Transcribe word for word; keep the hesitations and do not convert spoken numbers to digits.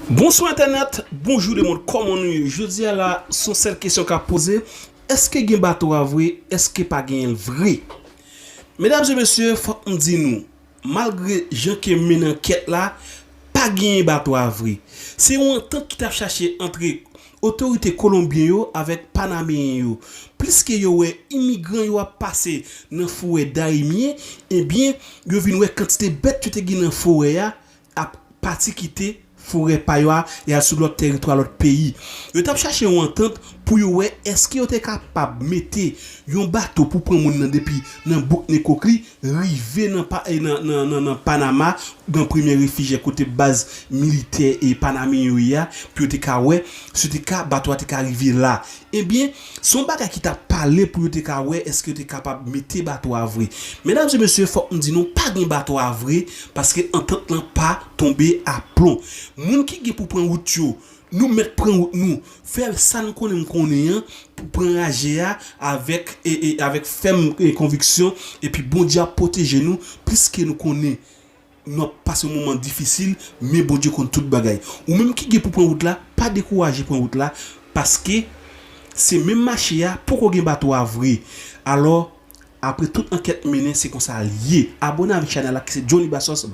Bonswa entènèt, bonjou lemonn, kòman nou ye? Jodi a la, se yon sèl kesyon k ap poze, èske gen bato a vre? Èske pa genyen l vre? Medam e mesye, fòk m di nou, malgre jan ke m mennen ankèt la, pa genyen bato a vre. Se yon antant ki t ap chache antre otorite kolonbyen yo avèk panameyen yo. Pliske yo wè imigran yo ap pase nan forè Dahomey, ebyen, yo vin wè kantite bèt yo te gen nan forè a ap pati kite forè pa yo a e al sou lòt tèritwa lòt peyi. Yo t ap chache yon antant pou yo wè èske yo te kapab mete yon bato pou pran moun nan depi nan bouk Nekokli rive nan, pa, e nan, nan, nan, nan Panama, nan premye refijye kote baz militè e panameyen yo ye a, pou yo te ka wè si te ka, bato a te ka rive la. Ebyen, se yon bagay ki t ap pale pou yo te ka wè èske yo te kapab mete bato a vre. Medam e mesye, fòk m di nou, pa gen bato a vre, paske antant lan pa tonbe aplon. Moun ki gen pou pran wout yo, nou mèt pran wout nou, fè sa n konnen n konnen an, pou pran raje a avèk, e, e, avèk fèm, e, konviksyon, epi Bondye ap pwoteje nou, pliske nou konnen n ap pase yon moman difisil, men Bondye konn tout bagay. Ou menm ki gen pou pran wout la, pa dekouraje pran wout la, paske se menm mache a, poko gen bato a vre. Alò, apre tout ankèt mennen, se konsa l ye. Abòne avèk chanèl la ki se Johnny Bassos.